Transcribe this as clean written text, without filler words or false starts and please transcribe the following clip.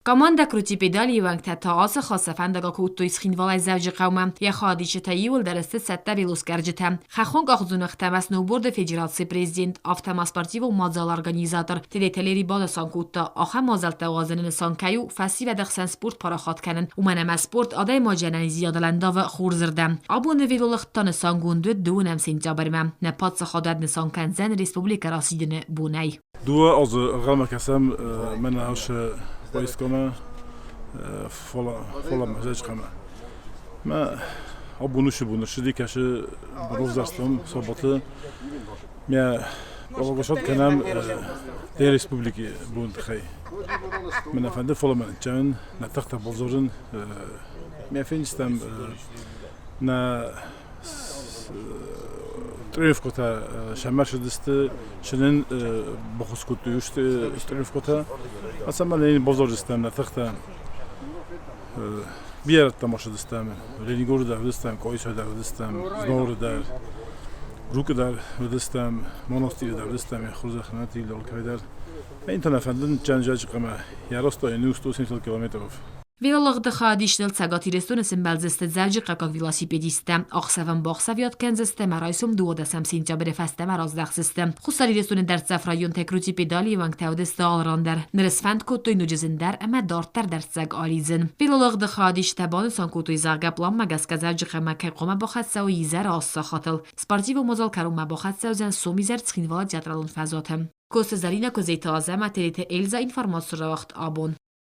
Командӕ Крути Педали-йы уӕнгтӕ та ацы хатт сӕ фӕндаг акодтой Цхинвалӕй Дзӕуджыхъӕумӕ. Йӕ хайадисджытӕ иууылдӕр сты цӕттӕ велоскъӕрджытӕ. Хӕххон къахдзоныгътӕ ӕмӕ сноуборды федерацийы президент, афтӕ ма спортивон мадзалы организатор Тедеты Лери банысан кодта, ахӕм мадзӕлттӕ уадзыны нысан кӕй у фӕсивӕды хсӕн спорт парахат кӕнын, уымӕн ӕмӕ спорт адӕймаджы ӕнӕниздзинадыл ӕндавы хорзырдӕм. Абоны велолыгъд та нысангонд уыд дыууынӕм сентябрьмӕ. Нӕ паддзахадад нысан кӕндзӕн республикӕ расидыны бонӕй. Дыууӕ азы ӕнхъӕлмӕ кӕсӕм мӕнӕ ацы поездкӕмӕ, фӕлӕ Мӕздӕджыхъӕмӕ. Мӕ абоны боны ссыди кӕсы равзӕрстон сабаты. Мӕ проголосовать кӕнӕм дӕ республики боны тыххӕй. Мӕ нӕ фӕнды, фӕлӕ мӕ ныццӕуын, нӕ тыхтӕ бавзарын. Мӕ фенстӕм нӕ тренировкӕтӕ сӕмӕ ссыдысты, сынын баххуыс кодтой тренировкӕтӕ. Ацӕмӕ нын бавзардзыстӕм нӕ тыхтӕ. Бирӕ ма ссыдыстӕм, Ленингоры дӕр уыдыстӕм, Къоисайы дӕр уыдыстӕм, Знауыры дӕр, Рукъы дӕр уыдыстӕм, Монастыры дӕр уыдыстӕм, Хурзӕхнӕты алкӕй дӕр. Мӕн та нӕ фӕнды ныццӕнзӕджы хъӕмӕ, йӕ ростойы 170 километров. Велолыгъды хайадисыныл Цӕгат Ирыстоны сӕмбӕлдзысты дзӕуджыхъӕуккаг велосипедисттӕ. Ӕхсӕвӕн-бахсӕвиуат кӕндзысты ӕмӕ райсом 12 сентябры фӕстӕмӕ раздӕхдзысты. Хуссар Ирыстоны дӕрддзӕф районтӕй Крути Педалийы уӕнгтӕ уыдысты алыран дӕр. Ныр сфӕнд кодтой ноджы зындӕр ӕмӕ дарддӕр дӕрддзӕг алидзын. Велолыгъды хайадисджытӕ банысан кодтой, зӕгъгӕ, пъланмӕ гӕсгӕ Дзӕуджыхъӕумӕ кӕй хъуамӕ бахӕццӕ уой изӕры аст сахатыл. Спортивон мадзал кӕронмӕ бахӕццӕ уыдзӕн сомизӕр Цхинвалы театралон фӕзуаты. Косы Зӕринӕ Куыдзеты Азӕмӕт, Тедеты Эльза информацион рауагъд абон.